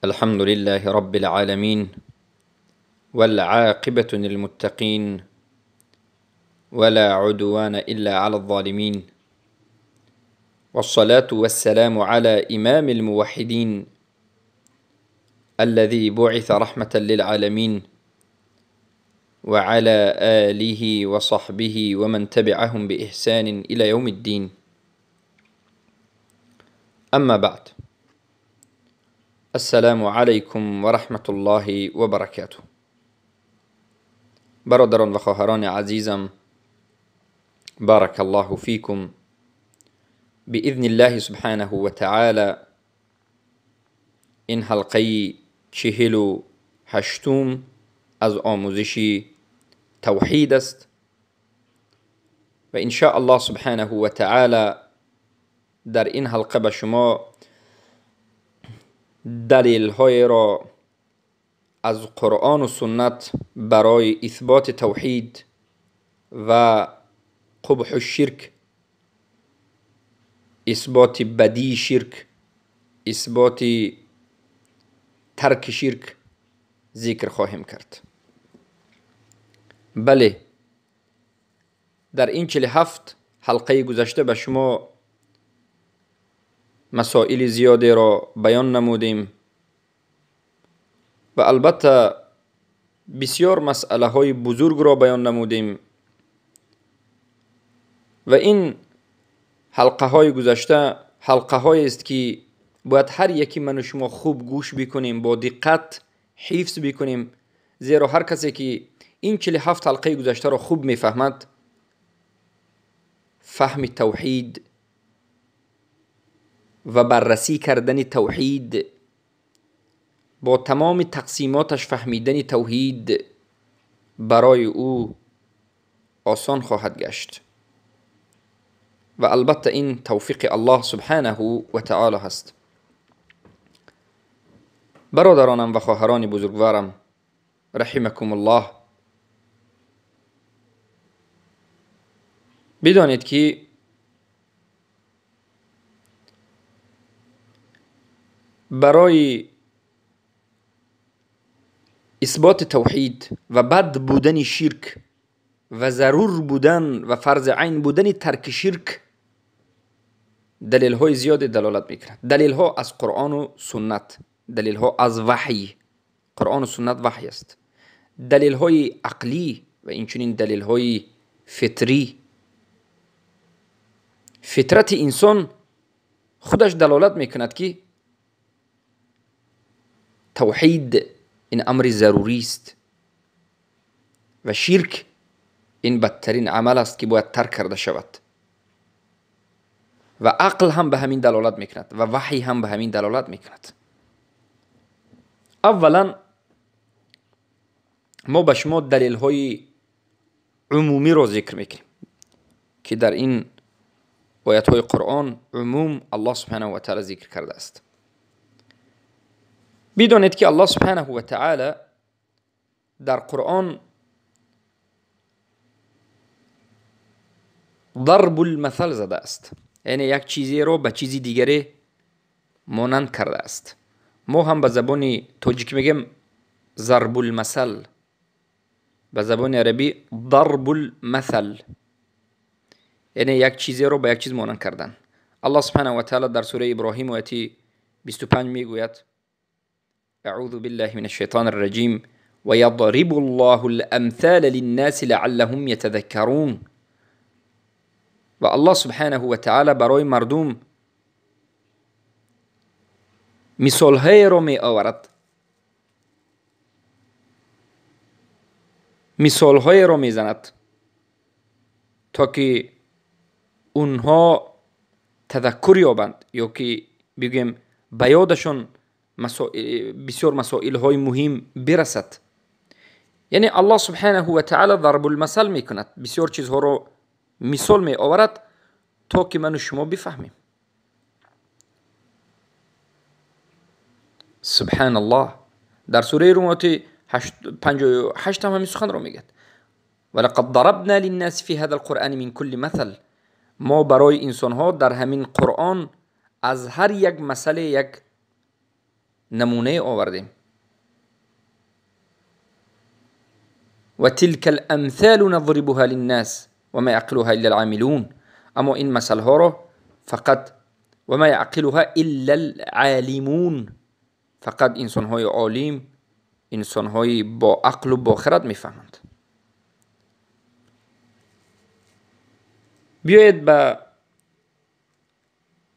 الحمد لله رب العالمين، والعاقبة للمتقين، ولا عدوان إلا على الظالمين، والصلاة والسلام على إمام الموحدين الذي بعث رحمة للعالمين، وعلى آله وصحبه ومن تبعهم بإحسان إلى يوم الدين. أما بعد، السلام علیکم و رحمة الله و برکاته. برادران و خواهران عزیزم، بارک الله فیکم. بإذن الله سبحانه و تعالی این حلقه 48 از آموزش توحید است و ان شاء الله سبحانه و تعالی در این حلقه به شما دلیل های را از قرآن و سنت برای اثبات توحید و قبح الشرک، اثبات بدی شرک، اثبات ترک شرک ذکر خواهیم کرد. بله، در این 47 حلقه گذشته به شما مسائل زیادی را بیان نمودیم و البته بسیار مسئله های بزرگ را بیان نمودیم و این حلقه های گذشته حلقه های است که باید هر یکی من و شما خوب گوش بکنیم، با دقت حفظ بکنیم، زیرا هر کسی که این 47 حلقه گذشته را خوب میفهمد، فهم توحید و بررسی کردن توحید با تمام تقسیماتش فهمیدن توحید برای او آسان خواهد گشت و البته این توفیق الله سبحانه و تعالی هست. برادرانم و خواهران بزرگوارم، رحمکم الله، بدانید که برای اثبات توحید و بد بودن شرک و ضرور بودن و فرض عین بودن ترک شرک دلیل های زیاد دلالت میکند. دلیل ها از قرآن و سنت، دلیل ها از وحی، قرآن و سنت وحی است، دلیل های عقلی و اینچنین دلیل های فطری. فطرت انسان خودش دلالت میکند که توحید این امر ضروری است و شرک این بدترین عمل است که باید ترک کرده شود و عقل هم به همین دلالت میکند و وحی هم به همین دلالت میکند. اولا ما به شما دلیل های عمومی را ذکر میکنیم که در این آیت های قرآن عموم الله سبحانه و تعالی ذکر کرده است. بدانید که الله سبحانه و تعالی در قرآن ضرب المثل زده است، یعنی یک چیزی را به چیزی دیگری مانند کرده است. ما هم به زبان تاجیکی میگیم ضرب المثل، به زبان عربی ضرب المثل، یعنی یک چیزی را به یک چیز مانند کردن. الله سبحانه و تعالی در سوره ابراهیم آیه 25 میگوید: اعوذ بالله من الشیطان الرجیم ویضرب الله الامثال للناس لعلهم یتذکرون. و الله سبحانه و تعالی برای مردم مثال‌های را می آورد، مثال‌های را می زند تا که اونها تذکر یابند، یا که بگیم به یادشان بسیار مسائل های مهم برسد. یعنی الله سبحانه و تعالی ضرب المثل میکند، بسیار چیزها را مثال می آورد تا که من و شما بفهمیم. سبحان الله. در سوره روم آیه 58 هم همین سخن را میگه: ولقد ضربنا للناس في هذا القرآن من كل مثل. ما برای انسان ها در همین قرآن از هر یک مسئله یک намунае овардем. Ва тилка ал-амсалу надрибуҳа линнас ва ма яъқилуҳа илла ал-омилун. Аммо ин масалҳоро фақат ва ма яъқилуҳа илла ал-олимун, фақат инсонҳои олим, инсонҳои бо ақлу бо хирад мефаҳманд. Биёед ба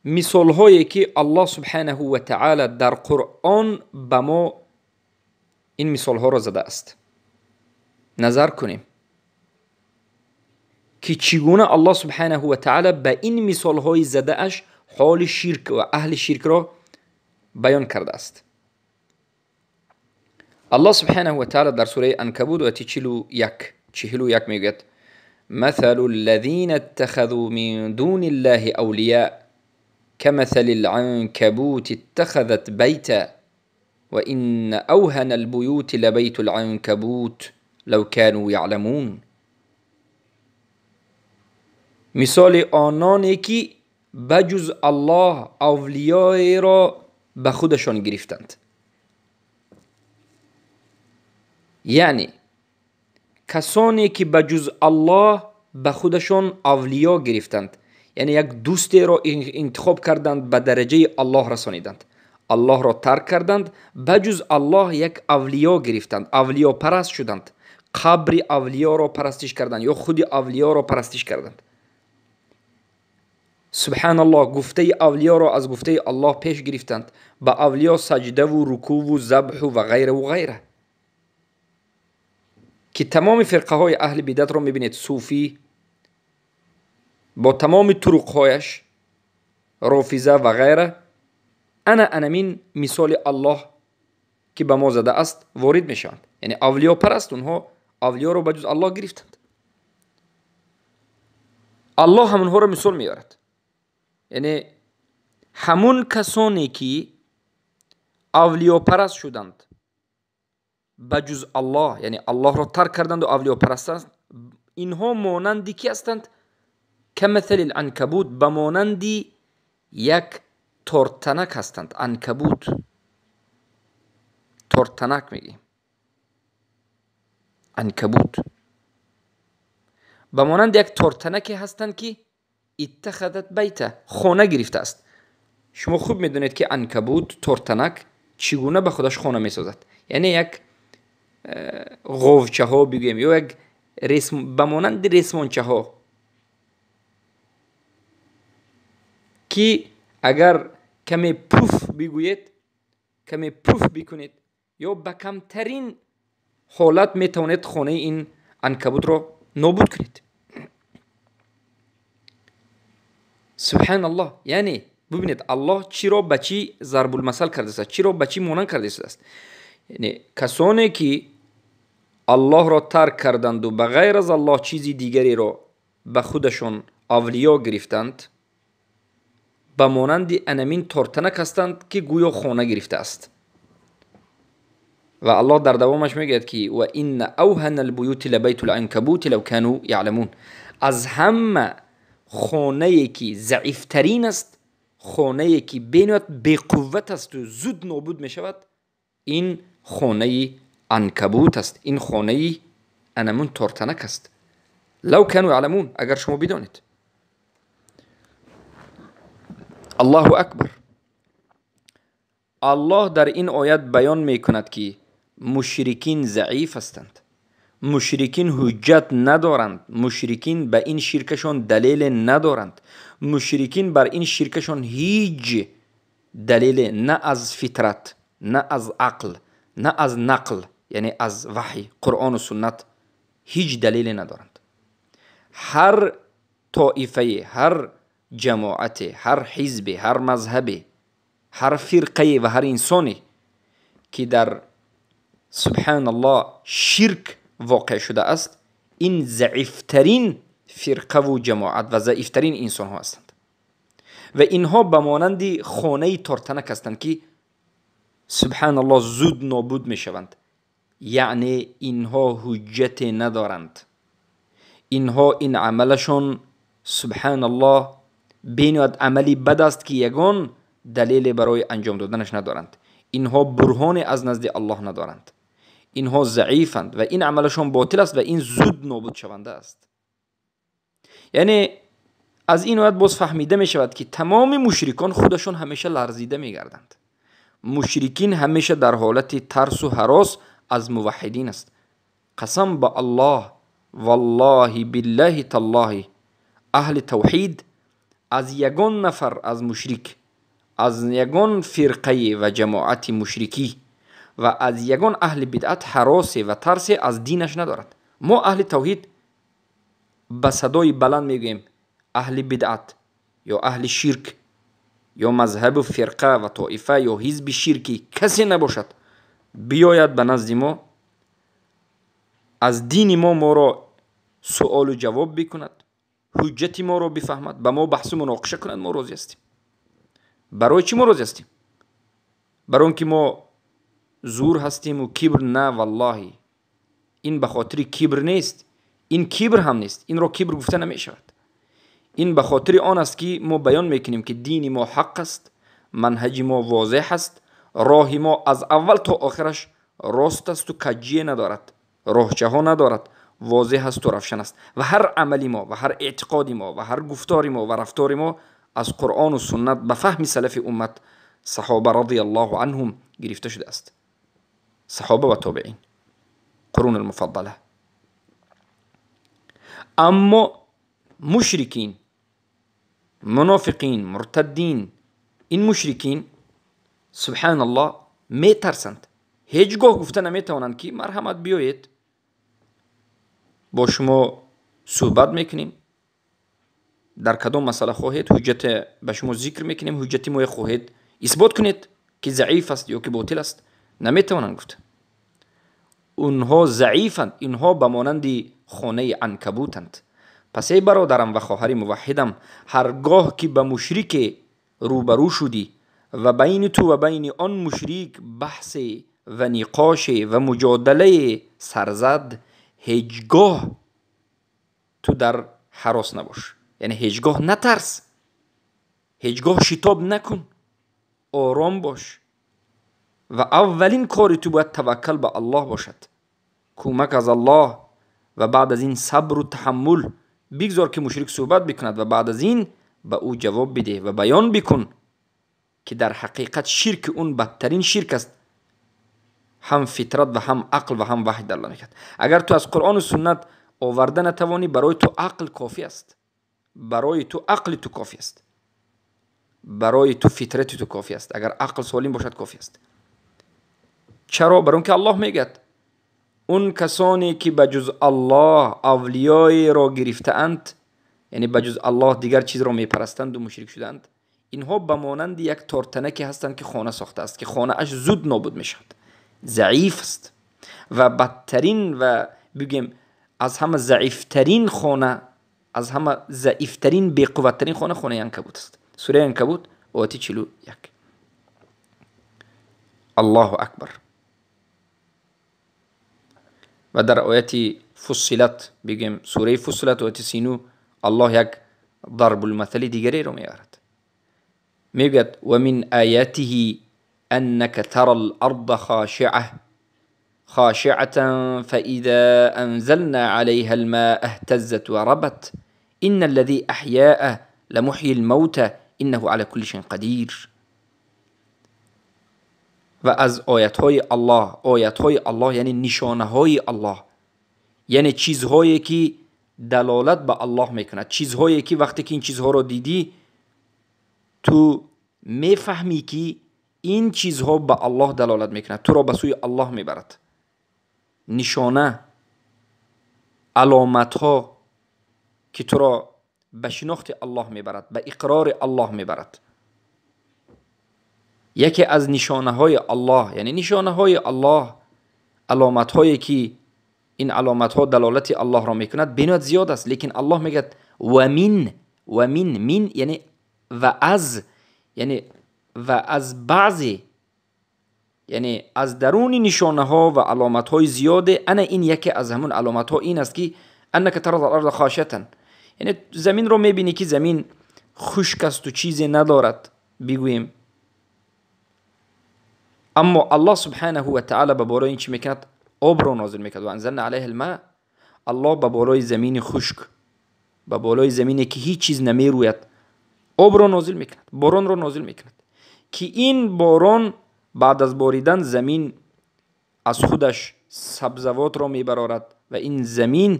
мисолҳое ки Аллоҳ субҳанаҳу ва таъала дар Қуръон ба мо ин мисолҳоро задааст назар кунем, ки чӣ гуна Аллоҳ субҳанаҳу ва таъала ба ин мисолҳои задааш ҳоли ширк ва аҳли ширкро баён кардааст. Аллоҳ субҳанаҳу ва таъала дар сураи Анкабут ояти 41 мегӯяд: مثل الذين اتخذوا من دون الله أولياء كمثل العنكبوت اتخذت بيتا وإن أوهن البيوت لبيت العنكبوت لو كانوا يعلمون. مثال آنانی که بجز الله اولیای را به خودشان گرفتند، یعنی کسانی که بجز الله به خودشان اولیا گرفتند، یعنی یک دوستی را انتخاب کردند، به درجه الله رسانیدند، الله را ترک کردند، بجز الله یک اولیا گرفتند، اولیا پرست شدند، قبر اولیا را پرستش کردند یا خود اولیا را پرستش کردند. سبحان الله، گفته اولیا را از گفته الله پیش گرفتند، به اولیا سجده و رکوع و ذبح و غیره و غیره، که تمام فرقه های اهل بدعت را میبینید، صوفی با تمام طرقهایش، رافضه و غیره، انا انمین مثال الله که به ما زده است وارد میشوند. یعنی اولیا پرست، اونها اولیا را بجز الله گرفتند. الله همونها را مثال میارد، یعنی همون کسانی که اولیا پرست شدند بجز الله، یعنی الله را ترک کردند و اولیا پرستند، اینها مانند کی هستند؟ کمثل العنکبوت، به مانند یک تورتنک هستند. عنکبوت، تورتنک میگیم، عنکبوت به مانند یک تورتنک هستند که اتخذت بیته، خانه گرفته است. شما خوب میدونید که عنکبوت، تورتنک چگونه به خودش خانه میسازد، یعنی یک غوچه ها بگوییم یا یک رسم، به مانند رسمانچه ها که اگر کمی پوف بگویید، کمی پوف بکنید یا به کمترین حالت میتوانید خانه این عنکبوت را نابود کنید. سبحان الله، یعنی ببینید الله چی را به چی ضرب المثل کرده است، چی را به چی مانند کرده است. یعنی کسانی که الله را ترک کردند و به غیر از الله چیزی دیگری را به خودشان اولیا گرفتند، به مانند انمین تورتنک هستند که گویا خانه گرفته است. و الله در دوامش میگوید که و این اوهن البیوت لبیت العنکبوت لو كانوا یعلمون. از همه خانه که ضعیفترین است، خانه که بینیت بی‌قوت است و زود نابود میشود، این خانه عنکبوت است، این خانه انمون تورتنک است. لو كانوا یعلمون، اگر شما بدانید. الله اکبر. الله در این آیت بیان میکند که مشرکین ضعیف هستند، مشرکین حجت ندارند، مشرکین به این شرکشان دلیل ندارند، مشرکین بر این شرکشان هیچ دلیل نه از فطرت، نه از عقل، نه از نقل، یعنی از وحی قرآن و سنت هیچ دلیل ندارند. هر طائفه، هر جماعت، هر حزب، هر مذهب، هر فرقه و هر انسانی که در سبحان الله شرک واقع شده است، این ضعیفترین فرقه و جماعت و ضعیفترین انسان ها هستند و اینها به مانند خانه تورتنک هستند که سبحان الله زود نابود می شوند. یعنی اینها حجت ندارند، اینها این عملشون سبحان الله بینید عملی بد است که یگان دلیل برای انجام دادنش ندارند. Инҳо бурҳоне аз назди Аллоҳ надоранд. Инҳо заифанд ва ин амалашон ботил аст ва ин зуд нобудшаванда аст. Яъне аз ин оят боз фаҳмида мешавад, ки тамоми мушрикон худашон ҳамеша ларзида мегарданд. Мушрикин ҳамеша дар ҳолати тарсу ҳарос аз муваҳҳидин аст. Қасам ба Аллоҳ, валлоҳи биллаҳи таллоҳи, аҳли тавҳид аз ягон нафар аз мушрик, аз ягон фирқае ва ҷамоати мушрикӣ ва аз ягон аҳли бидъат ҳаросе ва тарсе аз динаш надорад. Мо аҳли тавҳид ба садои баланд мегӯем аҳли бидъат ё аҳли ширк ё мазҳабу фирқа ва тоифа ё ҳизби ширкӣ касе набошад биёяд ба назди мо, аз дини мо моро суолу ҷавоб бикунад, ҳуҷҷати моро бифаҳмад, ба мо баҳсу муноқиша кунад, мо розӣ ҳастем. Барои чӣ мо розӣ ҳастем? Барои он ки мо зур ҳастиму кибр? На, валлоҳи, ин ба хотири кибр нест, ин кибр ҳам нест, инро кибр гуфта намешавад. Ин ба хотири он аст, ки мо баён мекунем, ки дини мо ҳақ аст, манҳаҷи мо возеҳ аст, роҳи мо аз аввал то охираш рост асту каҷие надорад, роҳчаҳо надорад, возеҳ асту равшан аст. Ва ҳар амали мо ва ҳар эътиқоди мо ва ҳар гуфтори мо ва рафтори мо аз Қуръону суннат ба фаҳми салафи уммат, саҳоба радиаллоҳу анҳум гирифта шудааст, саҳоба ва тобеин, қурун алмуфаддала. Аммо мушрикин, мунофиқин, муртаддин, ин мушрикин, субҳаналлоҳ, метарсанд. Ҳеҷ гоҳ гуфта наметавонанд, ки марҳамат, биёед, бо шумо суҳбат мекунем, дар кадом масъала хоҳед ҳуҷҷат ба шумо зикр мекунем, ҳуҷҷати моя хоҳед исбот кунед, ки заиф аст ё ки ботил аст. Наметавонанд гуфта. Онҳо заифанд, инҳо ба монанди хонаи анкабутанд. Пас эй бародарам ва хоҳари муваҳҳидам, ҳаргоҳ ки ба мушрике рӯбарӯ шудӣ ва байни ту ва байни он мушрик баҳсе ва ниқоше ва муҷодалае сарзад, ҳеҷ гоҳ ту дар ҳарос набош, яъне ҳеҷ гоҳ натарс, ҳеҷ гоҳ шитоб накун, ором бош ва аввалин кори ту бояд таваккал ба Аллоҳ бошад, кӯмак аз Аллоҳ, ва баъд аз ин сабру таҳаммул. Бигзор ки мушрик суҳбат бикунад ва баъд аз ин ба ӯ ҷавоб бидеҳ ва баён бикун, ки дар ҳақиқат ширки он бадтарин ширк аст. Ҳам фитрат ва ҳам ақл ва ҳам ваҳй далолат мекард. Агар ту аз Қуръону суннат оварда натавонӣ, барои ту ақл кофӣ аст, барои ту ақли ту кофӣ аст, барои ту фитрати ту кофӣ аст. Агар ақл солим бошад, кофӣ аст. Чаро? Барои он ки Аллоҳ мегӯяд: он касоне ки ба ҷуз Аллоҳ авлиёеро гирифтаанд, яъне ба ҷуз Аллоҳ дигар чизро мепарастанду мушрик шудаанд, инҳо ба монанди як тортанаке ҳастанд, ки хона сохтааст, ки хонааш зуд нобуд мешавад, заиф аст ва бадтарин ва бигӯем аз ҳама заифтарин хона, аз ҳама заифтарин, беқувваттарин хона хонаи анкабут аст. Сураи Анкабут, ояти 41. Аллоҳу акбар. Ва дар ояти Фуссилат, бигӯем сураи Фуссилат, ояти 39, Аллоҳ як дарбулмаthали дигареро меорад. Мегӯяд: ва мин оятиҳи аннака тара л-арда хошиа خاشعة فإذا أنزلنا عليها الماء اهتزت وربت إن الذي أحياها لمحيي الموتى إنه على كل شيء قدير. و از آیت‌های الله، آیت‌های الله یعنی نشانه‌های الله، یعنی چیزهایی که دلالت به الله میکند، چیزهایی که وقتی که این چیزها رو دیدی تو میفهمی که این چیزها به الله دلالت میکند، تو را به سوی الله میبرد. نشانه، علامت‌ها که تو را به شناخت الله میبرد، به اقرار الله میبرد. یکی از نشانه های الله، یعنی نشانه های الله، علامت هایی که این علامت ها دلالت الله را میکند بینات زیاد است، لیکن الله میگه و من، و من، من یعنی و از، یعنی و از بعضی، یعنی از درون نشانه ها و علامت های زیاده، انا این یکی از همون علامت ها این است که انک ترى الارض خاشعة، یعنی زمین رو میبینی که زمین خشک است و چیزی ندارد بگوییم، Аммо Аллоҳ субҳанаҳу ва таъоло ба болои ин чӣ мекунад? Обро нозил мекунад. Ва анзална алайҳа ал-ма. Аллоҳ ба болои замини хушк, ба болои замине ки ҳеҷ чиз намерӯяд, обро нозил мекунад, боронро нозил мекунад, ки ин борон баъд аз боридан замин аз худаш сабзавотро мебарорад ва ин замин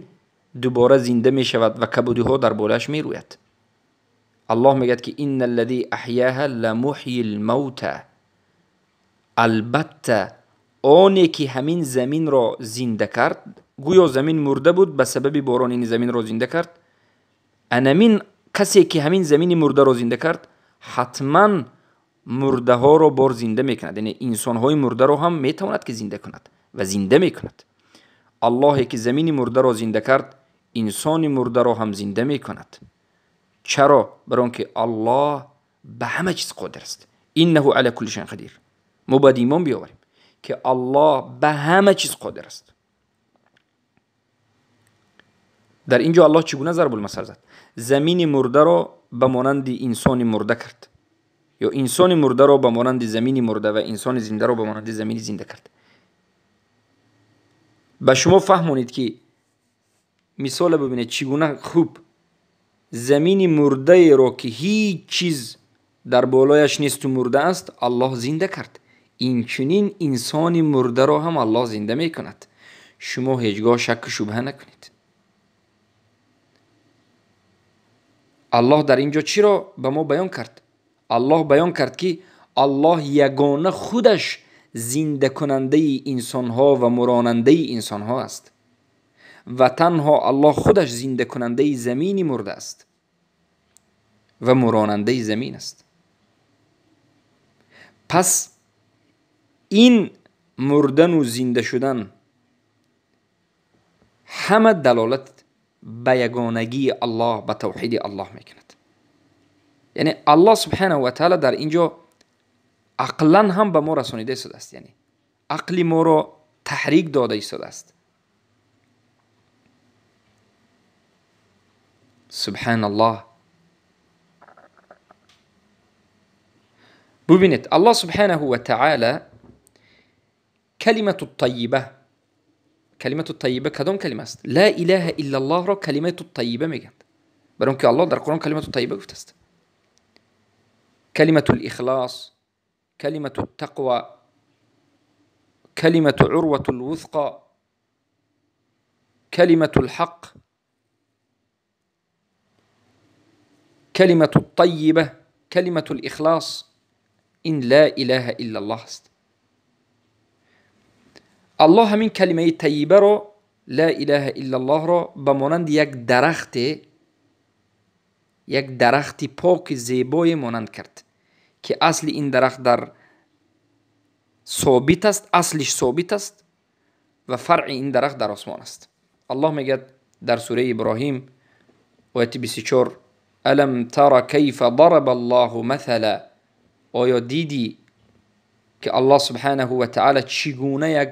дубора зинда мешавад ва кабудиҳо дар болояш мерӯяд. Аллоҳ мегӯяд ки инна аллази аҳяҳа ламуҳйил мавта. Албатта оне ки ҳамин заминро зинда кард, гӯё замин мурда буд, ба сабаби борон ин заминро зинда кард, анамин касе ки ҳамин замини мурдаро зинда кард, ҳатман мурдаҳоро бор зинда мекунад. Яъне инсонҳои мурдаро ҳам метавонад ки зинда кунад ва зинда мекунад. Аллоҳе ки замини мурдаро зинда кард, инсони мурдаро ҳам зинда мекунад. Чаро? Барои он ки Аллоҳ ба ҳама чиз қодир аст. Иннаҳу ала кулли шайъин қадир. Мо бояд имон биёварем ки Аллоҳ ба ҳама чиз қодир аст. Дар ин ҷо Аллоҳ чӣ гуна зарбулмасал зад? Замини мурдаро ба монанди инсони мурда кард, ё инсони мурдаро ба монанди замини мурда ва инсони зиндаро ба монанди замини зинда кард. Ба шумо фаҳмонед ки мисоле бибинед чӣ гуна хуб замини мурдаеро ки ҳеҷ чиз дар болояш несту мурда аст, Аллоҳ зинда кард. Инчунин инсони мурдаро ҳам Аллоҳ зинда мекунад. Шумо ҳеҷ гоҳ шакку шубҳа накунед. Аллоҳ дар ин ҷо чиро ба мо баён кард? Аллоҳ баён кард ки Аллоҳ ягона худаш зиндакунандаи инсонҳо ва муронандаи инсонҳо аст ва танҳо Аллоҳ худаш зиндакунандаи замини мурда аст ва муронандаи замин аст. Пас ин мурдану зинда шудан ҳама далолат ба ягонагии Аллоҳ, ба тавҳиди Аллоҳ мекунад. Яъне Аллоҳ субҳанаҳу ва таъоло дар ин ҷо ақлан ҳам ба мо расонида истодааст, яъне ақли моро таҳрик дода истодааст. Субҳаналлоҳ. Бубинед, Аллоҳ субҳанаҳу ва таъоло калимату тайиба, калимату тайиба кадом калима аст? Ла илаҳа иллаллоҳро калимату тайиба мегӯянд, барои он ки Аллоҳ дар Қуръон калимату тайиба гуфтааст. Калимату лихлос, калимату тақва, калимату урвату лвусқа, калимату лҳақ, калимату тайиба, калимату лихлос. Ин ла илаҳа иллаллоҳ аст. Аллоҳ ҳамин калимаи тайибаро, ла илаҳа иллаллоҳро ба монанди як дарахте, як дарахти поки зебое монанд кард ки асли ин дарахт дар собит аст, аслиш собит аст ва фаръи ин дарахт дар осмон аст. Аллоҳ мегӯяд дар сураи Иброҳим ояти 24: алам тара кайфа дараба Аллоҳу масала. Оё дидӣ ки Аллоҳ субҳанаҳу ва таъоло чӣ гуна як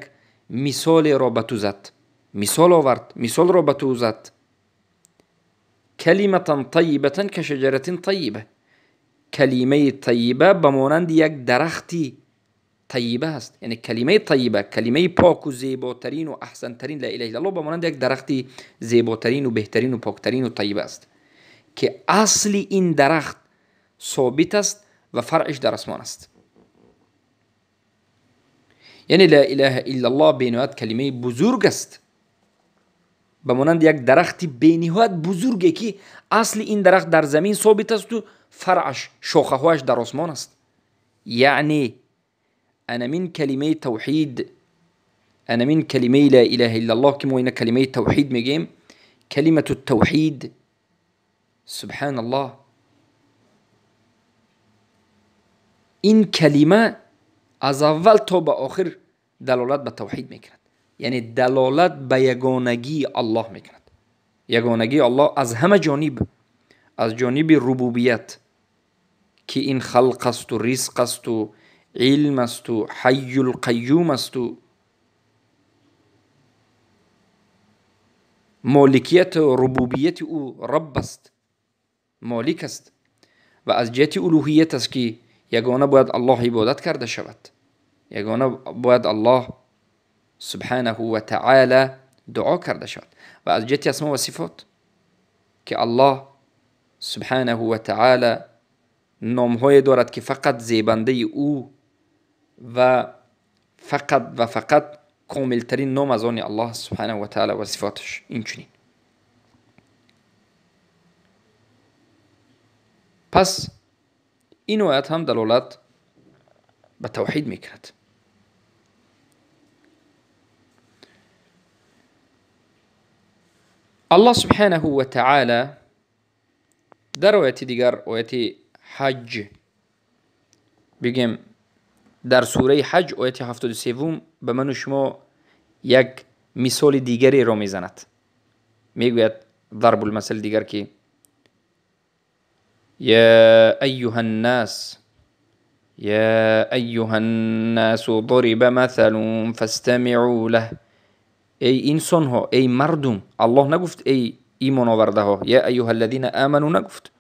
мисолеро ба ту зад, мисол овард, мисолро ба ту зад? Калиматан тайибатан кашаҷаратин тайиба. Калимаи тайиба ба монанди як дарахти тайиба аст. Яъне калимаи тайиба, калимаи поку зеботарину аҳсантарин ла илаҳа иллаллоҳ ба монанди як дарахти зеботарину беҳтарину поктарину тайиба аст ки асли ин дарахт собит аст ва фаръиш дар осмон аст. Яъне ла илаҳа иллаллоҳ бениҳоят калимаи бузург аст, ба монанди як дарахти бениҳоят бузурге ки асли ин дарахт дар замин собит асту фаръаш, шохаҳояш дар осмон аст. Яъне анамин калимаи тавҳид, анамин калимаи ла илаҳа иллаллоҳ ки мо ина калимаи тавҳид мегӯем, калимату тавҳид, субҳаналлоҳ, ин калима аз аввал то ба охир далолат ба тавҳид мекунад, яъне далолат ба ягонагии Аллоҳ мекунад. Ягонагии Аллоҳ аз ҳама ҷониб, аз ҷониби рубубият ки ин халқ асту ризқ асту илм асту ҳайюл қайюм асту моликияту рубубияти ӯ рабб аст, молик аст, ва аз ҷиҳати улуҳият аст ки ягона бояд Аллоҳ ибодат карда шавад. Ягона бояд Аллоҳ субҳанаҳу ва таъала дуо карда шавад. Ва аз ҷиҳати асмо ва сифот ки Аллоҳ субҳанаҳу ва таъала номҳое дорад ки фақат зебандаи ӯ ва фақат ва фақат комилтарин ном аз они Аллоҳ субҳанаҳу ва таъала ва сифоташ инчунин. Пас ин оят ҳам далолат ба тавҳид мекунад. Аллоҳ субҳанаҳу ва таъала дар ояти дигар, ояти ҳаҷ бигем, дар сураи ҳаҷ ояти 73 ба ману шумо як мисоли дигареро мезанад. Мегӯяд дарбулмасали дигар ки я айюҳа ннас я айюҳа ннасу дариба масалун фастамиъу лаҳ. Эй инсонҳо, эй мардум. Аллоҳ нагуфт эй имоновардаҳо, я айюҳа аллазина аману нагуфт.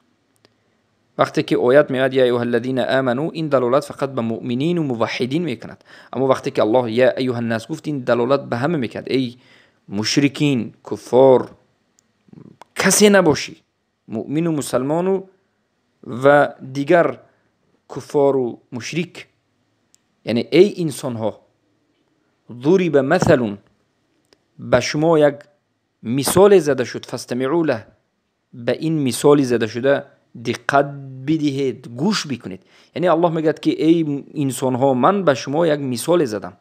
Вақте ки оят меояд я айюҳа аллазина аману, ин далолат фақат ба муъминину муваҳҳидин мекунад. Аммо вақте ки Аллоҳ я айюҳа ннас гуфт, ин далолат ба ҳама мекунад. Эй мушрикин, куффор, касе набошӣ, муъмину мусалмону ва дигар куффору мушрик, яъне эй инсонҳо, дуриба масалун, ба шумо як мисоле зада шуд, фастамиъу лаҳ, ба ин мисоли зада шуда диққат бидиҳед, гӯш бикунед. Яъне Аллоҳ мегӯяд ки эй инсонҳо, ман ба шумо як мисоле задам,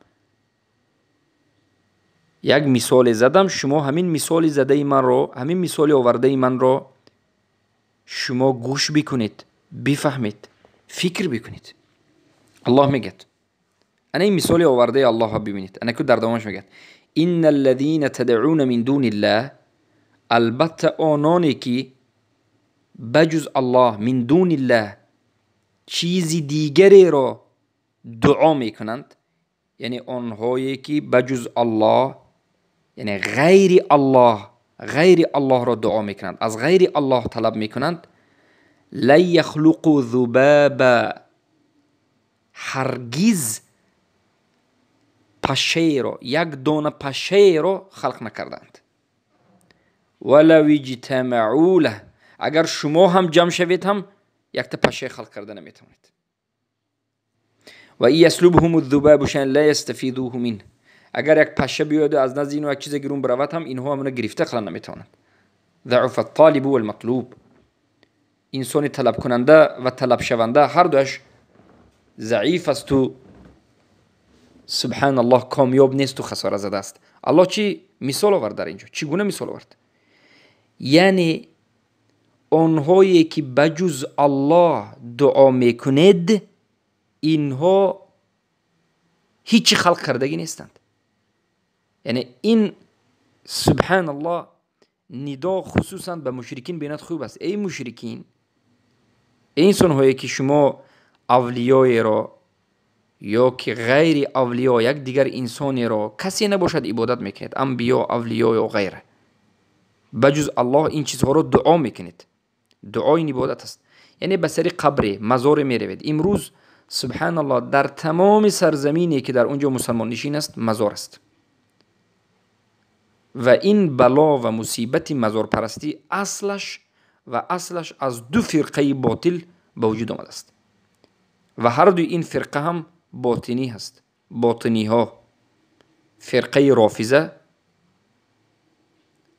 як мисоле задам, шумо ҳамин мисоли задаи манро, ҳамин мисоли овардаи манро шумо гӯш бикунед, бифаҳмед, фикр бикунед. Аллоҳ мегӯяд, ана ин мисоли овардаи Аллоҳро бибинед. Ана ку дар давомаш мегӯяд инна аллазина тадъуна мин дуниллаҳ, албатта ононе ки ба ҷуз Аллоҳ, мин дуниллаҳ, чизи дигареро дуо мекунанд, яъне онҳое ки ба ҷуз Аллоҳ, яъне ғайри Аллоҳ, ғайри Аллоҳро дуо мекунанд, аз ғайри Аллоҳ талаб мекунанд, лан яхлуқу зубаба, ҳаргиз пашшаеро, як дона пашшаеро халқ накарданд. Валав иҷтамаъу лаҳ, агар шумо ҳам ҷамъ шавед ҳам якта пашшае халқ карда наметавонед. Ва ин яслубҳум зубабу шайъан ла ястафидуҳу минҳ, агар як пашша биёяду аз назди инҳо як чизе гирун биравад ҳам инҳо ҳамона гирифта қала наметавонанд. Заъуфа ттолибу валматлуб, инсони талабкунанда ва талабшаванда ҳар дуяш заиф асту субҳаналлоҳ комёб несту хасора задааст. Аллоҳ чӣ мисол овард дар инҷо? Чӣ гуна мисол овард? Яъне онҳое ки ба ҷуз Аллоҳ дуо мекунед, инҳо ҳичи халқ кардагӣ нестанд. Яъне ин субҳаналлоҳ нидо хусусан ба мушрикин бинад хуб аст. Эй мушрикин, эй инсонҳое ки шумо авлиёеро ё ки ғайри авлиё як дигар инсонеро касе набошад ибодат мекунед, анбиё, авлиё ё ғайра, ба ҷуз Аллоҳ ин чизҳоро дуо мекунед. Дуо ин ибодат аст. Яъне ба сари қабре, мазоре меравед. Имрӯз субҳаналлоҳ дар тамоми сарзамине ки дар он ҷо мусалмоннишин аст, мазор аст. Ва ин бало ва мусибати мазорпарастӣ аслаш ва аслаш аз ду фирқаи ботил ба вуҷуд омадааст. Ва ҳар дуи ин фирқа ҳам ботинӣ ҳаст. Ботиниҳо, фирқаи рофиза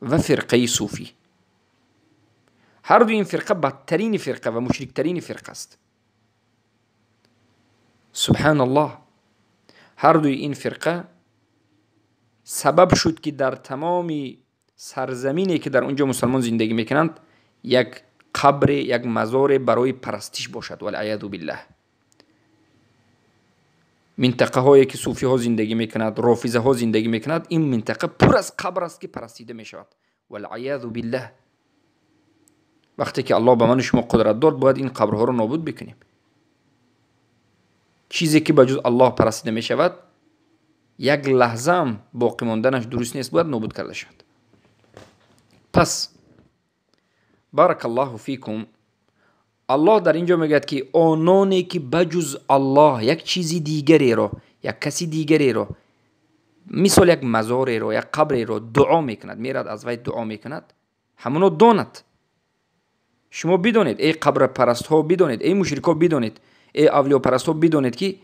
ва фирқаи суфӣ. Ҳар дуи ин фирқа бадтарини фирқа ва мушриктарини фирқа аст. Субҳаналлоҳ, ҳар дуи ин фирқа сабаб шуд ки дар тамоми сарзамине ки дар он ҷо мусалмон зиндагӣ мекунанд як қабре, як мазоре барои парастиш бошад. Валъияду биллаҳ. Минтақаҳое ки суфиҳо зиндагӣ мекунад, рофизаҳо зиндагӣ мекунад, ин минтақа пур аз қабр аст ки парастида мешавад. Валъияду биллаҳ. Вақте ки Аллоҳ ба ману шумо қудрат дод, бояд ин қабрҳоро нобуд бикунем. Чизе ки ба ҷуз Аллоҳ парастида мешавад, як лаҳзаам боқӣ монданаш дуруст нест, бояд нобуд карда шавад. Пас баракаллоҳу фикум, Аллоҳ дар ин ҷо мегӯяд ки ононе ки ба ҷуз Аллоҳ як чизи дигареро, як каси дигареро, мисол як мазореро, як қабреро дуо мекунад, мерад аз вай дуо мекунад, ҳамоно донад. Шумо бидонед, эй қабрпарастҳо бидонед, эй мушрикҳо бидонед, эй авлиёпарастҳо бидонед, ки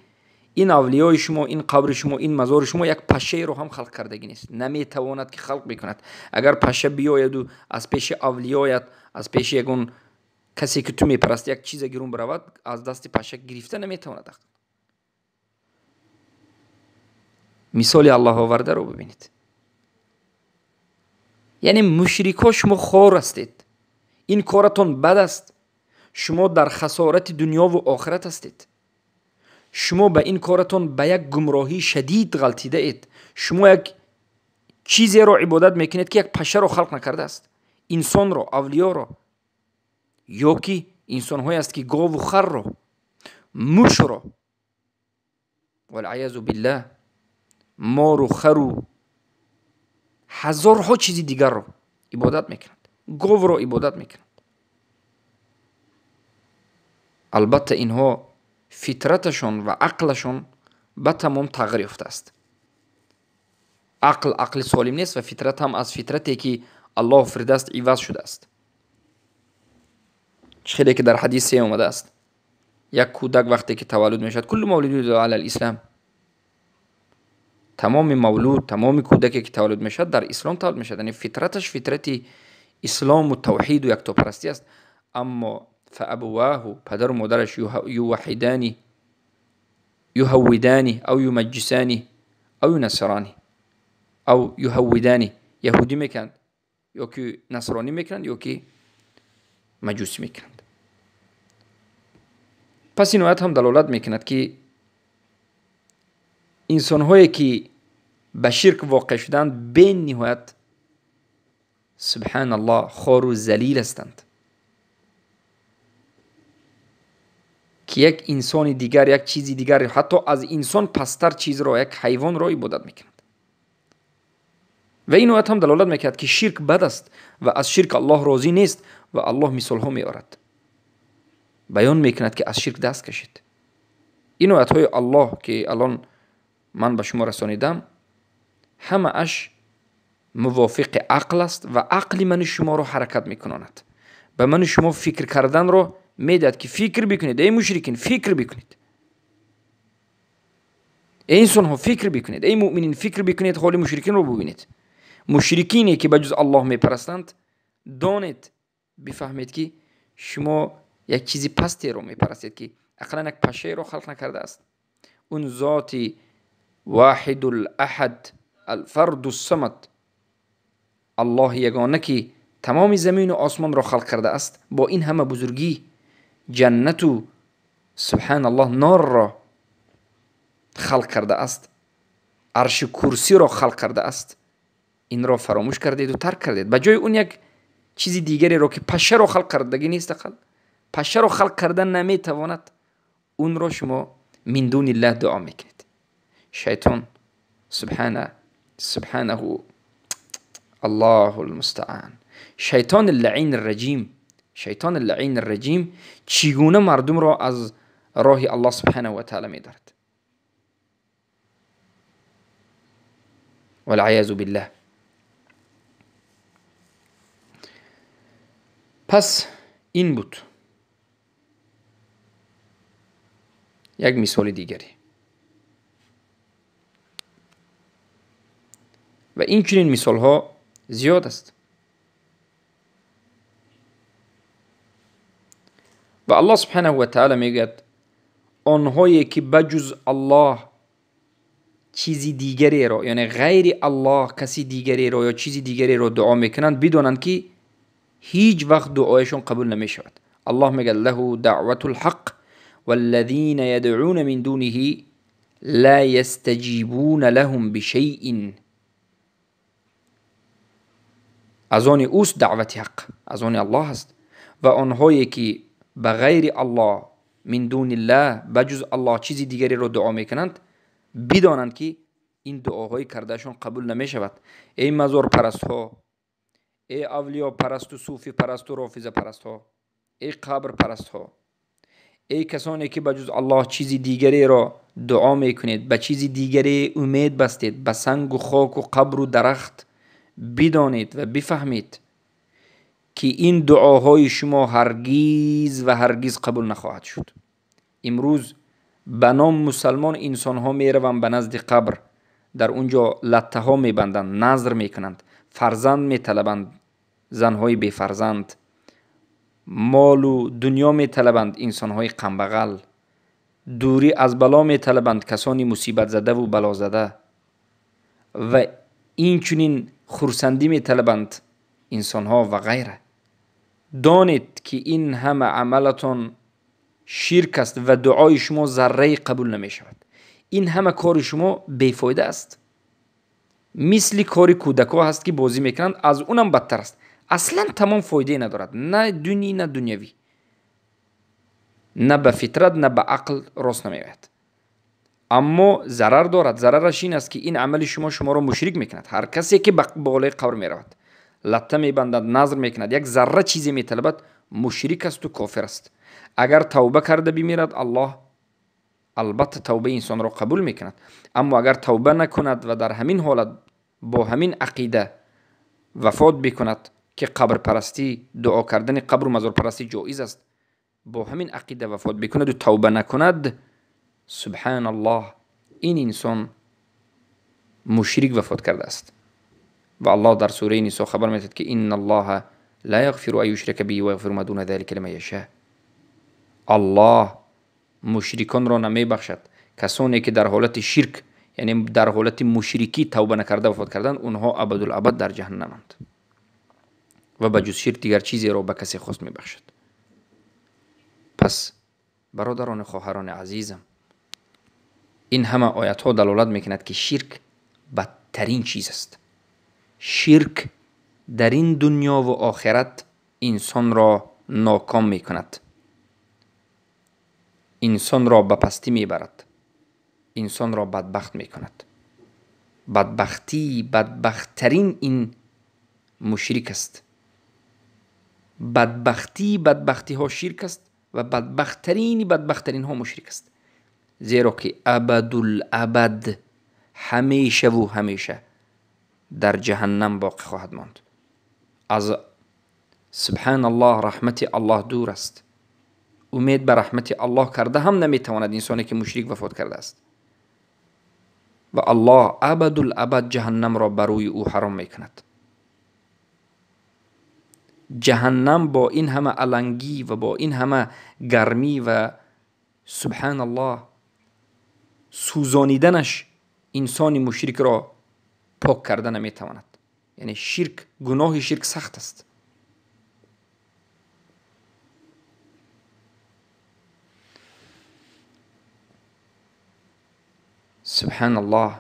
ин авлиёи шумо, ин қабри шумо, ин мазори шумо як пашшаеро ҳам халқ кардагӣ нест, наметавонад ки халқ бикунад. Агар пашша биёяду аз пеши авлиёят, аз пеши ягон касе ки ту мепарастӣ як чизе гирун биравад, аз дасти пашша гирифта наметавонад. Мисоли Аллоҳ овардаро бибинед. Яъне мушрикҳо шумо хор ҳастед, ин коратон бад аст, шумо дар хасорати дунёву охират ҳастед, шумо ба ин коратон ба як гумроҳии шадид ғалтидаед, шумо як чизеро ибодат мекунед ки як пашшаро халқ накардааст, инсонро, авлиёро, ё ки инсонҳое аст ки гову харро, мушро, валъаязу биллаҳ, мору хару ҳазорҳо чизи дигарро ибодат мекунанд, говро ибодат мекунанд. Албатта инҳо фитраташон ва ақлашон ба тамом тағйир ёфтааст. Ақл ақли солим нест ва фитрат ҳам аз фитрате ки Аллоҳ офаридааст иваз шудааст. Чӣ хеле ки дар ҳадисе омадааст, як кӯдак вақте ки таваллуд мешавад, куллу мавлудин ала алислам, тамоми мавлуд, тамоми кӯдаке ки таваллуд мешавад дар ислом таваллуд мешавад, яъне фитраташ фитрати ислому тавҳиду яктопарастӣ аст. Аммо фаабувааҳу, падару модараш юваҳидани, юҳаввидани ав юмаҷҷисани ав юнасирани ав юҳаввидани, яҳудӣ мекунанд ё ки насронӣ мекунанд ё ки маҷусӣ мекунанд. Пас ин оят ҳам далолат мекунад ки инсонҳое ки ба ширк воқеъ шуданд бениҳоят субҳаналлоҳ хору залил ҳастанд, ки як инсони дигар, як чизи дигар, ҳатто аз инсон пасттар чизро, як ҳайвонро ибодат мекунад. Ва ин оят ҳам далолат мекунад ки ширк бад аст ва аз ширк Аллоҳ розӣ нест ва Аллоҳ мисолҳо меорад, баён мекунад ки аз ширк даст кашед. Ин оятҳои Аллоҳ ки алон ман ба шумо расонидам, ҳамааш мувофиқи ақл аст ва ақли ману шуморо ҳаракат мекунонад, ба ману шумо фикр карданро медиҳад ки фикр бикунед, эй мушрикин, фикр бикунед, эй инсонҳо фикр бикунед, эй муъминин фикр бикунед, ҳоли мушрикинро бубинед. Мушрикине ки ба ҷуз Аллоҳ мепарастанд, донед, бифаҳмед ки шумо як чизи пастеро мепарастед ки ақаллан як пашшаеро халқ накардааст. Он зоти воҳидул аҳад алфарду самад, Аллоҳи ягона ки тамоми замину осмонро халқ кардааст, бо ин ҳама бузургӣ ҷаннату субҳаналлоҳ норро халқ кардааст, арши курсиро халқ кардааст, инро фаромӯш кардеду тарк кардед. Ба ҷои он як чизи дигареро ки пашшаро халқ кардагӣ нест, ақал пашшаро халқ кардан наметавонад, онро шумо мин дуниллаҳ дуо мекунед. Шайтон субҳанаҳу Аллоҳу алмустаан, шайтони лаъин раҷим, шайтони лаъин раҷим чӣ гуна мардумро аз роҳи Аллоҳ субҳанаҳу ва таъала медорад. Валъаязу биллаҳ. Пас ин буд як мисоли дигаре. Ва инчунин мисолҳо зиёд аст. Ва Аллоҳ субҳанаҳу ва таъала мегӯяд онҳое ки ба ҷуз Аллоҳ чизи дигареро, яъне ғайри Аллоҳ каси дигареро ё чизи дигареро дуо мекунанд, бидонанд ки ҳеҷ вақт дуояшон қабул намешавад. Аллоҳ мегӯяд лаҳу даъватул ҳақ валлазина ядъуна мин дуниҳи ла ястаҷибуна лаҳум бишайин. Аз они ӯст даъвати ҳақ, аз они Аллоҳ аст. Ва онҳое ки ба ғайри Аллоҳ, мин дуниллаҳ, ба ҷуз Аллоҳ чизи дигареро дуо мекунанд, бидонанд ки ин дуоҳои кардаашон қабул намешавад. Эй мазорпарастҳо, эй авлиёпарасту суфипарасту рофизапарастҳо, эй қабрпарастҳо, Эй касоне ки ба ҷуз Аллоҳ чизи дигареро дуо мекунед, ба чизи дигаре умед бастед, ба сангу хоку қабру дарахт, бидонед ва бифаҳмед ки ин дуоҳои шумо ҳаргиз ва ҳаргиз қабул нахоҳад шуд. Имрӯз ба ном мусалмон инсонҳо мераванд ба назди қабр, дар он ҷо латтаҳо мебанданд, назр мекунанд, фарзанд металабанд, занҳои бефарзанд, молу дунё металабанд инсонҳои қамбағал, дурӣ аз бало металабанд касони мусибатзадаву балозада ва инчунин хурсандӣ металабанд инсонҳо ва ғайра. Донед ки ин ҳама амалатон ширк аст ва дуои шумо заррае қабул намешавад. Ин ҳама кори шумо бефоида аст. Мисли кори кӯдакҳо ҳаст ки бозӣ мекунанд, аз унам бадтар аст. Аслан тамом фоидае надорад, на дунӣ, на дунявӣ, на ба фитрат, на ба ақл рост намеояд. Аммо зарар дорад. Зарараш ин аст ки ин амали шумо шуморо мушрик мекунад. Ҳар касе ки ба болои қабр меравад, латта мебандад, назр мекунад, як зарра чизе металабад, мушрик асту кофир аст. Агар тавба карда бимирад, Аллоҳ албатта тавбаи инсонро қабул мекунад. Аммо агар тавба накунад ва дар ҳамин ҳолат бо ҳамин ақида вафот бикунад ки қабрпарастӣ, дуо кардани қабру мазорпарастӣ ҷоиз аст, бо ҳамин ақида вафот бикунаду тавба накунад, субҳаналлоҳ, ин инсон мушрик вафот кардааст. Ва Аллоҳ дар сураи Нисо хабар медиҳад ки инналлоҳа ла яғфиру ан юшрака биҳи ва яғфиру ма дуна залика лиман яша. Аллоҳ мушриконро намебахшад. Касоне ки дар ҳолати ширк, яъне дар ҳолати мушрикӣ тавба накарда вафот карданд, онҳо абадулабад дар ҷаҳаннаманд ва ба ҷуз ширк дигар чизеро ба касе хост мебахшад. Пас бародарону хоҳарони азизам, ин ҳама оятҳо далолат мекунад ки ширк бадтарин чиз аст. Ширк дар ин дунё ву охират инсонро ноком мекунад, инсонро ба пастӣ мебарад, инсонро бадбахт мекунад. Бадбахтии бадбахттарин ин мушрик аст. Бадбахтии бадбахтиҳо ширк аст ва бадбахттарини бадбахттаринҳо мушрик аст. Зеро ки абадулабад, ҳамешаву ҳамеша дар ҷаҳаннам боқӣ хоҳад монд. Аз субҳаналлоҳ раҳмати Аллоҳ дур аст. Умед ба раҳмати Аллоҳ карда ҳам наметавонад инсоне ки мушрик вафот кардааст. Ва Аллоҳ абадулабад ҷаҳаннамро ба рӯи ӯ ҳаром мекунад. Ҷаҳаннам бо ин ҳама алангӣ ва бо ин ҳама гармӣ ва субҳаналлоҳ сӯзониданаш инсони мушрикро пок карда наметавонад. Яъне ширк, гуноҳи ширк сахт аст. Субҳаналлоҳ.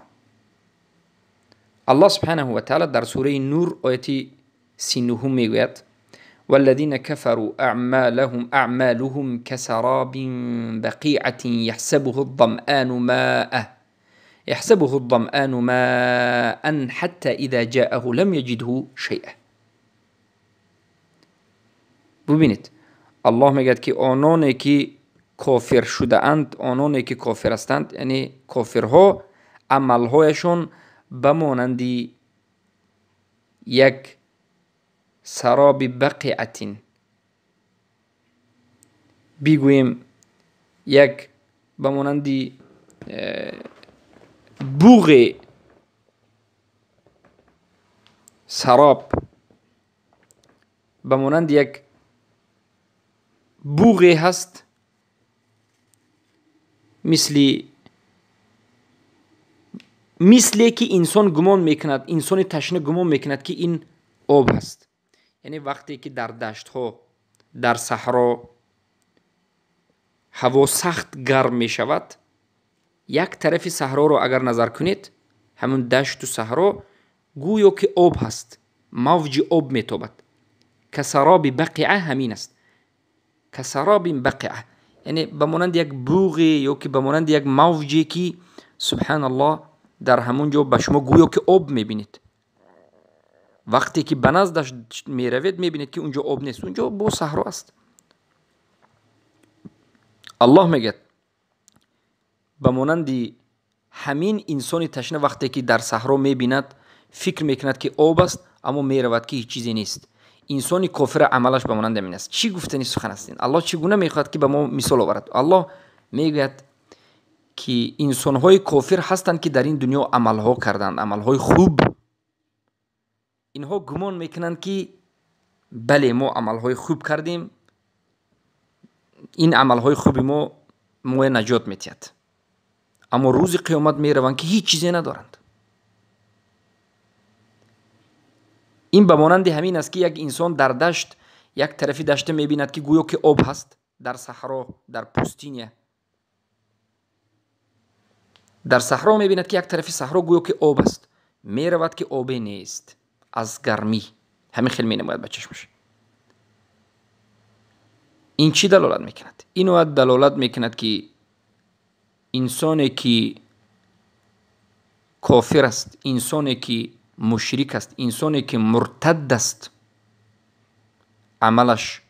Аллоҳ субҳанаҳу ва таъала дар сураи Нур ояти 39 мегӯяд: والذين كفروا أعمالهم كسراب بقيعة يحسبه الظمآن ماء حتى إذا جاءه لم يجده شيئا. ببینید الله میگه که آنانی که کافر شده اند، آنانی که کافر هستند، یعنی کافرها عملهایشون به مانند یک سراب بقیعتین، بگوییم یک به مانند بوغ سراب، به مانند یک بوغ هست، مثل که انسان گمان میکند، انسان تشنه گمان میکند که این آب هست. یعنی وقتی که در دشت ها، در صحرا هوا سخت گرم می شود، یک طرف صحرا رو اگر نظر کنید، همون دشت و صحرا گویا که آب هست، موج آب میتابد. کسراب بقیعه همین است، کسراب بقیعه، یعنی به مانند یک بوغی یا که به مانند یک موجی که سبحان الله در همون جا به شما گویا که آب میبینید. وقتی که به نزدش میروید میبینید که اونجا آب نیست، اونجا با صحرا است. Аллоҳ мегӯяд ба монанди ҳамин инсони ташна вақте ки дар саҳро мебинад, фикр мекунад ки об аст, аммо меравад ки ҳеҷ чизе нест. Инсони кофира амалаш ба монанди ҳамин аст. Чӣ гуфтани сухан аст ин? Аллоҳ чӣ гуна мехоҳад ки ба мо мисол оварад? Аллоҳ мегӯяд ки инсонҳои кофир ҳастанд ки дар ин дунё амалҳо карданд, амалҳои хуб. Инҳо гумон мекунанд ки бале, мо амалҳои хуб кардем, ин амалҳои хуби мо моя наҷот метиҳад. Аммо рӯзи қиёмат мераванд ки ҳеҷ чизе надоранд. Ин ба монанди ҳамин аст ки як инсон дар дашт, як тарафи дашта мебинад ки гӯё ки об ҳаст, дар саҳро, дар пустиня. Дар саҳро мебинад ки як тарафи саҳро гӯё ки об аст, меравад ки обе нест, аз гармӣ. Ҳамин хел менамояд ба чашмаш. Ин чӣ далолат мекунад? Ин оят далолат мекунад ки инсоне ки кофир аст, инсоне ки мушрик аст, инсоне ки муртад аст, амалаш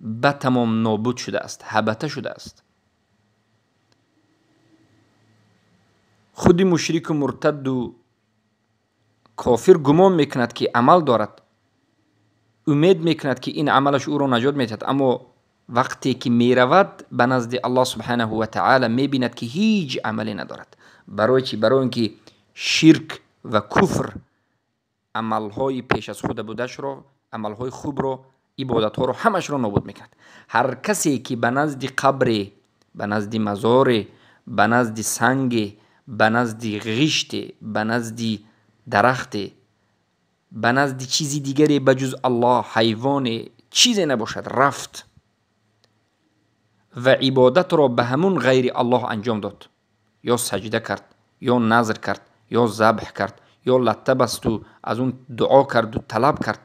ба тамом нобуд шудааст, ҳабата шудааст. Худи мушрику муртадду кофир гумон мекунад ки амал дорад, умед мекунад ки ин амалаш ӯро наҷот медиҳад, аммо вақте ки меравад ба назди Аллоҳ субҳанаҳу ва таъала мебинад ки ҳеҷ амале надорад. Барои чӣ? Барои он ки ширк ва куфр амалҳои пеш аз худа будашро, амалҳои хубро, ибодатҳоро ҳамашро нобуд мекунад. Ҳар касе ки ба назди қабре, ба назди мазоре, ба назди санге, ба назди ғиште, ба назди дарахте, ба назди чизи дигаре ба ҷуз Аллоҳ, ҳайвоне, чизе набошад, рафт ва ибодатро ба ҳамун ғайри Аллоҳ анҷом дод, ё саҷда кард, ё назр кард, ё забҳ кард, ё латта басту аз он дуо карду талаб кард,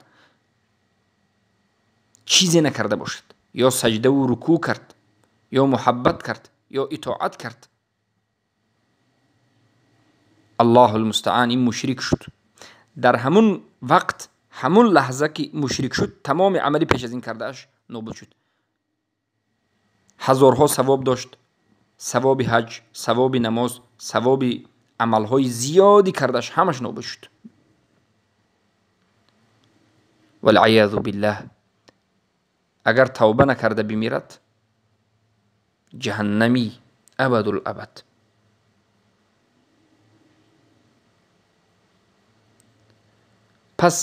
чизе накарда бошад, ё саҷдаву рукӯъ кард, ё муҳаббат кард, ё итоат кард, Аллоҳул мустаъан, ин мушрик шуд. Дар ҳамун вақт, ҳамун лаҳза ки мушрик шуд, тамоми амали пеш аз ин кардааш нобуд шуд. Ҳазорҳо савоб дошт, савоби ҳаҷ, савоби намоз, савоби амалҳои зиёди кардааш ҳамаш нобуд шуд. Валъиязу биллаҳ, агар тавба накарда бимирад, ҷаҳаннамӣ абадул абад. Пас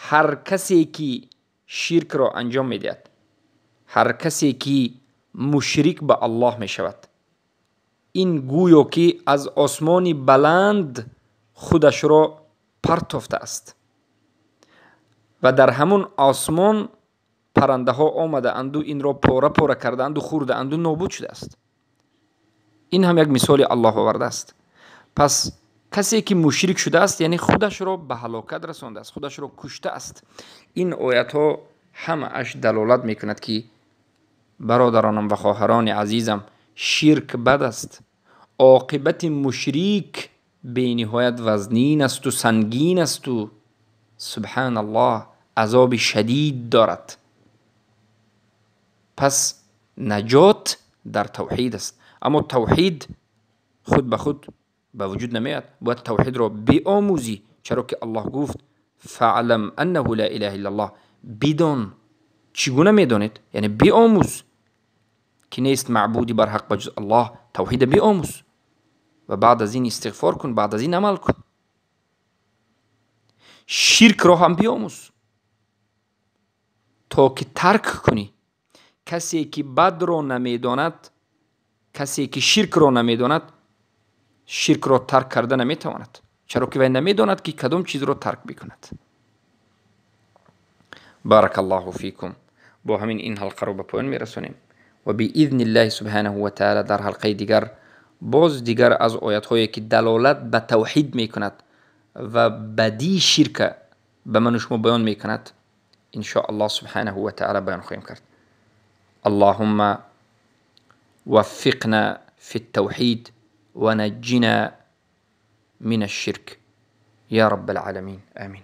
ҳар касе ки ширкро анҷом медиҳад, ҳар касе ки мушрик ба Аллоҳ мешавад, ин гӯё ки аз осмони баланд худашро партофтааст ва дар ҳамун осмон паррандаҳо омадаанду инро пора пора кардаанду хӯрдаанду нобуд шудааст. Ин ҳам як мисоли Аллоҳ овардааст. Пас касе ки мушрик шудааст, яъне худашро ба ҳалокат расондааст, худашро куштааст. Ин оятҳо ҳамааш далолат мекунад ки бародаронам ва хоҳарони азизам, ширк бад аст. Оқибати мушрик бениҳоят вазнин асту сангин асту субҳаналлоҳ, азоби шадид дорад. Пас наҷот дар тавҳид аст. Аммо тавҳид худ ба худ ба вуҷуд намеояд. Бояд тавҳидро биомӯзӣ, чаро ки Аллоҳ гуфт фаълам аннаҳу ла илаҳа иллаллоҳ. Бидон. Чӣ гуна медонед? Яъне биомӯз ки нест маъбуди барҳақ ба ҷуз Аллоҳ. Тавҳида биомӯз ва баъд аз ин истиғфор кун, баъд аз ин амал кун. Ширкро ҳам биомӯз то ки тарк кунӣ. Касе ки бадро намедонад, касе ки ширкро намедонад, ширкро тарк карда наметавонад, чаро ки вай намедонад ки кадом чизро тарк бикунад. Баракаллоҳу фикум. Бо ҳамин ин ҳалқаро ба поён мерасонем ва биизни ллоҳи субҳанаҳу ва таъала дар ҳалқаи дигар боз дигар аз оятҳое ки далолат ба тавҳид мекунад ва бадии ширка ба ману шумо баён мекунад, иншоаллоҳ субҳанаҳу ва таъала баён хоҳем кард. Аллоҳумма ваффиқна фи ттавҳид ва наҷҷина мин ашширк я раббал аламин. Амин.